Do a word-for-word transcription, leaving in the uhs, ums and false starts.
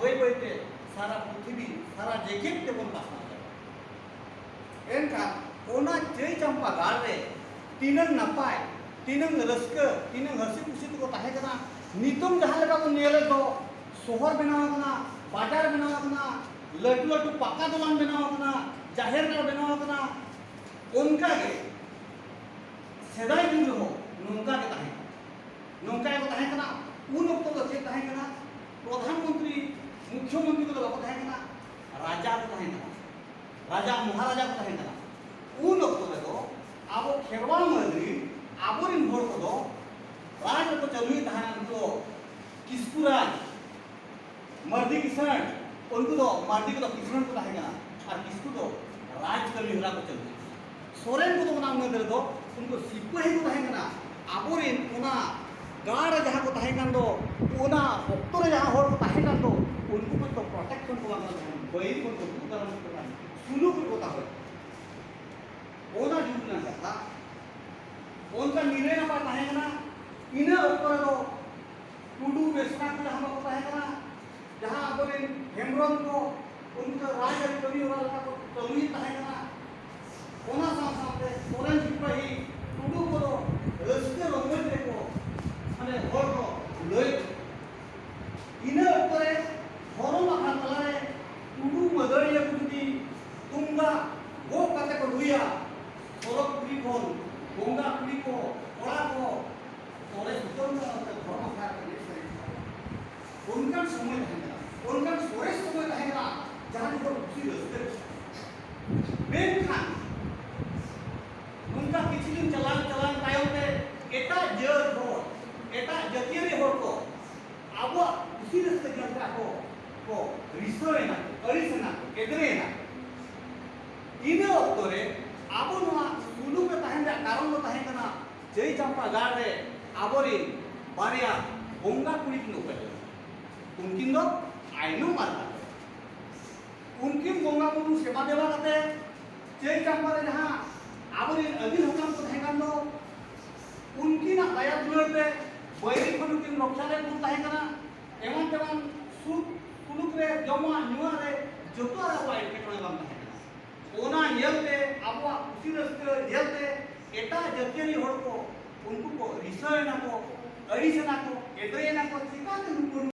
ᱵᱟᱹᱭ ᱵᱟᱹᱭᱛᱮ ᱥᱟᱨᱟ ᱯᱨᱤᱛᱷᱤᱵᱤ, ᱥᱟᱨᱟ ᱡᱮᱜᱮᱛ ᱛᱮᱵᱚᱱ ᱯᱟᱥᱱᱟᱣ ᱪᱟᱵᱟᱜᱼᱟ᱾ ᱮᱱᱠᱷᱟᱱ ᱚᱱᱟ ᱪᱟᱹᱭ ᱪᱟᱢᱯᱟ ᱜᱟᱲ ᱨᱮ ᱛᱤᱱᱟᱹᱝ ᱱᱟᱯᱟᱭ, ᱛᱤᱱᱟᱹᱝ ᱨᱟᱹᱥᱠᱟᱹ, ᱛᱤᱱᱟᱹᱝ ᱦᱟᱹᱥᱤ ᱠᱩᱥᱤ ᱛᱮᱠᱚ ᱛᱟᱦᱮᱸ ᱠᱟᱱᱟ᱾ ᱱᱤᱛᱚᱝ ᱡᱟᱦᱟᱸ ᱞᱮᱠᱟ ᱵᱚᱱ ᱧᱮᱞᱮᱫ ᱫᱚ, ᱥᱚᱦᱚᱨ ᱵᱮᱱᱟᱣ ᱟᱠᱟᱱᱟ, ᱵᱟᱡᱟᱨ ᱵᱮᱱᱟᱣ ᱟᱠᱟᱱᱟ, ᱞᱟᱹᱴᱩ ᱞᱟᱹᱴᱩ ᱯᱟᱠᱟ ᱫᱚᱞᱟᱱ ᱵᱮᱱᱟᱣ ᱟᱠᱟᱱᱟ, ᱡᱟᱦᱮᱨ ᱜᱟᱲ ᱵᱮᱱᱟᱣ ᱟᱠᱟᱱᱟ, ᱚᱱᱠᱟ ᱜᱮ ᱥᱮᱫᱟᱭ ᱡᱩᱜᱽ ᱨᱮᱦᱚᱸ ᱱᱚᱝᱠᱟ ᱜᱮ ᱛᱟᱦᱮᱸ ᱠᱟᱱᱟ᱾ ᱱᱚᱝᱠᱟ ᱜᱮᱠᱚ ᱛᱟᱦᱮᱸ ᱠᱟᱱᱟ᱾ ᱩᱱ ᱚᱠᱛᱚ ᱫᱚ ᱪᱮᱫ ᱛᱟᱦᱮᱸ ᱠᱟᱱᱟ? ᱯᱨᱚᱫᱷᱟᱱ ᱢᱚᱱᱛᱨᱤ, ᱢᱩᱠᱷᱭᱚ ᱢᱚᱱᱛᱨᱤ ᱠᱚᱫᱚ ᱵᱟᱠᱚ ᱛᱟᱦᱮᱸ ᱠᱟᱱᱟ, ᱨᱟᱡᱟ ᱠᱚ ᱛᱟᱦᱮᱸ ᱠᱟᱱᱟ, ᱨᱟᱡᱟ ᱢᱚᱦᱟᱨᱟᱡᱟ ᱠᱚ ᱛᱟᱦᱮᱸ ᱠᱟᱱᱟ᱾ ᱩᱱ ᱚᱠᱛᱚ ᱨᱮᱫᱚ ᱟᱵᱚ ᱠᱷᱮᱨᱣᱟᱲ ᱢᱟᱹᱫᱽᱨᱤ ᱟᱵᱚᱨᱮᱱ ᱦᱚᱲ ᱠᱚᱫᱚ ᱨᱟᱡᱽ ᱨᱮᱠᱚ ᱪᱟᱹᱞᱩᱭᱮᱫ ᱛᱟᱦᱮᱱᱟ᱾ ᱩᱱᱠᱩ ᱫᱚ ᱠᱤᱥᱠᱩ ᱨᱟᱡᱽ, ᱢᱟᱨᱰᱤ ᱠᱤᱥᱟᱹᱬ, ᱩᱱᱠᱩ ᱫᱚ ᱢᱟᱨᱰᱤ ᱠᱚᱫᱚ ᱠᱤᱥᱟᱹᱬ ᱠᱚ ᱛᱟᱦᱮᱸ ᱠᱟᱱᱟ, ᱟᱨ ᱠᱤᱥᱠᱩ ᱫᱚ ᱨᱟᱡᱽ ᱠᱟᱹᱢᱤ ᱦᱚᱨᱟ ᱠᱚ ᱪᱟᱹᱞᱩᱭᱟ᱾ ᱥᱚᱨᱮᱱ ᱠᱚᱫᱚ ᱚᱱᱟ ᱩᱢᱮᱨ ᱨᱮᱫᱚ ᱩᱱᱠᱩ ᱥᱤᱯᱟᱹᱦᱤ ᱠᱚ ᱛᱟᱦᱮᱸ ᱠᱟᱱᱟ᱾ ᱟᱵᱚᱨᱮᱱ ᱚᱱᱟ ᱜᱟᱲ ᱨᱮ ᱡᱟᱦᱟᱸ ᱠᱚ ᱛᱟᱦᱮᱸ ᱠᱟᱱ ᱫᱚ, ᱚᱱᱟ ᱚᱠᱛᱚ ᱨᱮ ᱡᱟᱦᱟᱸ ᱦᱚᱲ ᱠᱚ ᱛᱟᱦᱮᱸ ᱠᱟᱱ ᱫᱚ, ᱩᱱᱠᱩ ᱠᱚ ᱯᱨᱚᱴᱮᱠᱥᱚᱱ ᱠᱚ ᱵᱟᱝ ᱠᱟᱱ ᱛᱟᱦᱮᱸ, ᱵᱟᱹᱭᱨᱤ ᱠᱚ ᱫᱩ ᱫᱟᱨᱟᱢ ᱠᱚ ᱠᱟᱱ ᱥᱩᱞᱩᱠ ᱠᱚ ᱛᱟᱦᱮᱸ᱾ ᱚᱱᱟ ᱡᱩᱜᱽ ᱨᱮᱱᱟᱜ ᱠᱟᱛᱷᱟ᱾ ᱚᱱᱠᱟ ᱱᱤᱨᱟᱹᱭ ᱱᱟᱯᱟᱭ ᱛᱟᱦᱮᱸ ᱠᱟᱱᱟ᱾ ᱤᱱᱟᱹ ᱚᱠᱛᱚ ᱨᱮᱫᱚ ᱴᱩᱰᱩ ᱵᱮᱥᱨᱟ ᱠᱚ ᱡᱟᱦᱟᱸ ᱵᱟᱠᱚ ᱛᱟᱦᱮᱸ ᱠᱟᱱᱟ, ᱡᱟᱦᱟᱸ ᱟᱵᱚᱨᱮᱱ ᱦᱮᱢᱵᱨᱚᱢ ᱠᱚ ᱩᱱᱠᱩ ᱫᱚ ᱨᱟᱡᱽᱟᱹᱨᱤ ᱠᱟᱹᱢᱤ ᱦᱚᱨᱟ ᱞᱮᱠᱟ ᱠᱚ ᱠᱟᱹᱢᱤᱭᱮᱫ ᱛᱟᱦᱮᱸ ᱠᱟᱱᱟ᱾ ᱚᱱᱟ ᱥᱟᱶ ᱥᱟᱶᱛᱮ ᱥᱚᱨᱮᱱ ᱥᱤᱯᱟᱹᱦᱤ ᱴᱩᱰᱩ ᱠᱚᱫᱚ ᱨᱟᱹᱥᱠᱟᱹ ᱨᱚᱢᱚᱡᱽ ᱨᱮᱠᱚ, ᱢᱟᱱᱮ, ᱦᱚᱲ ᱠᱚ ᱞᱟᱹᱭ᱾ ᱤᱱᱟᱹ ᱚᱠᱛᱚ ᱨᱮ ᱫᱷᱚᱨᱚᱢ ᱟᱠᱷᱲᱟ ᱛᱟᱞᱟᱨᱮ ᱴᱩᱰᱩ ᱢᱟᱹᱫᱟᱹᱲᱤᱭᱟᱹ ᱠᱚ ᱡᱩᱫᱤ ᱛᱩᱢᱫᱟᱜ ᱜᱚᱜ ᱠᱟᱛᱮ ᱠᱚ ᱨᱩᱭᱟ, ᱥᱚᱨᱚᱜᱽ ᱯᱩᱨᱤ ᱠᱷᱚᱱ ᱵᱚᱸᱜᱟ ᱠᱩᱲᱤ ᱠᱚ, ᱠᱚᱲᱟ ᱠᱚ, ᱥᱚᱨᱮᱥ ᱩᱛᱟᱹᱨ ᱫᱚ ᱚᱱᱟᱛᱮ ᱫᱷᱚᱨᱚᱢ ᱟᱠᱷᱲᱟ ᱨᱮ ᱮᱱᱮᱡ ᱥᱮᱨᱮᱧ ᱠᱚ᱾ ᱚᱱᱠᱟᱱ ᱥᱚᱢᱚᱭ ᱛᱟᱦᱮᱸ ᱠᱟᱱᱟ, ᱚᱱᱠᱟᱱ ᱥᱚᱨᱮᱥ ᱥᱚᱢᱚᱭ ᱛᱟᱦᱮᱸ ᱠᱟᱱᱟ, ᱡᱟᱦᱟᱸ ᱡᱚᱠᱷᱚᱱ ᱠᱩᱥᱤ ᱨᱟᱹᱥᱠᱟᱹ᱾ ᱢᱮᱱᱠᱷᱟᱱ ᱱᱚᱝᱠᱟ ᱠᱤᱪᱷᱩ ᱫᱤᱱ ᱪᱟᱞᱟᱣ ᱪᱟᱞᱟᱣ ᱛᱟᱭᱚᱢ ᱛᱮ ᱮᱴᱟᱜ ᱡᱟᱹᱛ ᱦᱚᱲ, ᱮᱴᱟᱜ ᱡᱟᱹᱛᱤᱭᱟᱹᱨᱤ ᱦᱚᱲ ᱠᱚ ᱟᱵᱚᱣᱟᱜ ᱠᱩᱥᱤ ᱨᱟᱹᱥᱠᱟᱹ ᱧᱮᱞ ᱛᱮ ᱟᱠᱚ ᱠᱚ ᱨᱤᱥᱟᱹᱣ ᱮᱱᱟ, ᱟᱹᱲᱤᱥ ᱮᱱᱟ, ᱮᱫᱽᱨᱮ ᱮᱱᱟ᱾ ᱤᱱᱟᱹ ᱚᱠᱛᱚ ᱨᱮ ᱟᱵᱚ ᱱᱚᱣᱟ ᱥᱩᱞᱩᱠ ᱨᱮ ᱛᱟᱦᱮᱱ ᱨᱮᱭᱟᱜ ᱠᱟᱨᱚᱱ ᱫᱚ ᱛᱟᱦᱮᱸ ᱠᱟᱱᱟ, ᱪᱟᱹᱭ ᱪᱟᱢᱯᱟ ᱜᱟᱲ ᱨᱮ ᱟᱵᱚᱨᱮᱱ ᱵᱟᱨᱭᱟ ᱵᱚᱸᱜᱟ ᱠᱩᱲᱤ ᱠᱤᱱ ᱩᱯᱮᱞ ᱞᱮᱱᱟ᱾ ᱩᱱᱠᱤᱱ ᱫᱚ ᱟᱭᱱᱚᱢ ᱟᱨ ᱠᱟᱛᱮ ᱩᱱᱠᱤᱱ ᱵᱚᱸᱜᱟ ᱵᱩᱨᱩ ᱥᱮᱵᱟ ᱫᱮᱵᱟ ᱠᱟᱛᱮ ᱪᱟᱹᱭ ᱪᱟᱢᱯᱟ ᱨᱮ ᱡᱟᱦᱟᱸ ᱟᱵᱚᱨᱮᱱ ᱟᱹᱜᱤᱞ ᱦᱟᱯᱲᱟᱢ ᱠᱚ ᱛᱟᱦᱮᱸ ᱠᱟᱱ ᱫᱚ, ᱩᱱᱠᱤᱱᱟᱜ ᱫᱟᱭᱟ ᱫᱩᱞᱟᱹᱲ ᱛᱮ ᱵᱟᱹᱭᱨᱤ ᱠᱷᱚᱱ ᱩᱱᱠᱤᱱ ᱨᱚᱠᱷᱟ ᱞᱮᱫ ᱵᱚᱱ ᱛᱟᱦᱮᱸ ᱠᱟᱱᱟ᱾ ᱮᱢᱟᱱ ᱛᱮᱢᱟᱱ ᱥᱩᱠ ᱥᱩᱞᱩᱠ ᱨᱮ, ᱡᱚᱢᱟᱜ ᱧᱩᱣᱟᱜ ᱨᱮ, ᱡᱚᱛᱚᱣᱟᱜ ᱨᱮ ᱟᱵᱚᱣᱟᱜ ᱮᱴᱠᱮᱴᱚᱬᱮ ᱵᱟᱝ ᱛᱟᱦᱮᱸ ᱠᱟᱱᱟ᱾ ᱚᱱᱟ ᱧᱮᱞᱛᱮ, ᱟᱵᱚᱣᱟᱜ ᱠᱩᱥᱤ ᱨᱟᱹᱥᱠᱟᱹ ᱧᱮᱞᱛᱮ ᱮᱴᱟᱜ ᱡᱟᱹᱛᱤᱭᱟᱹᱨᱤ ᱦᱚᱲ ᱠᱚ, ᱩᱱᱠᱩ ᱠᱚ ᱨᱤᱥᱟᱹ ᱮᱱᱟ ᱠᱚ, ᱟᱹᱲᱤᱥ ᱮᱱᱟ ᱠᱚ, ᱮᱫᱽᱨᱮ ᱮᱱᱟ ᱠᱚ, ᱪᱤᱠᱟᱹᱛᱮ ᱱᱩᱠᱩ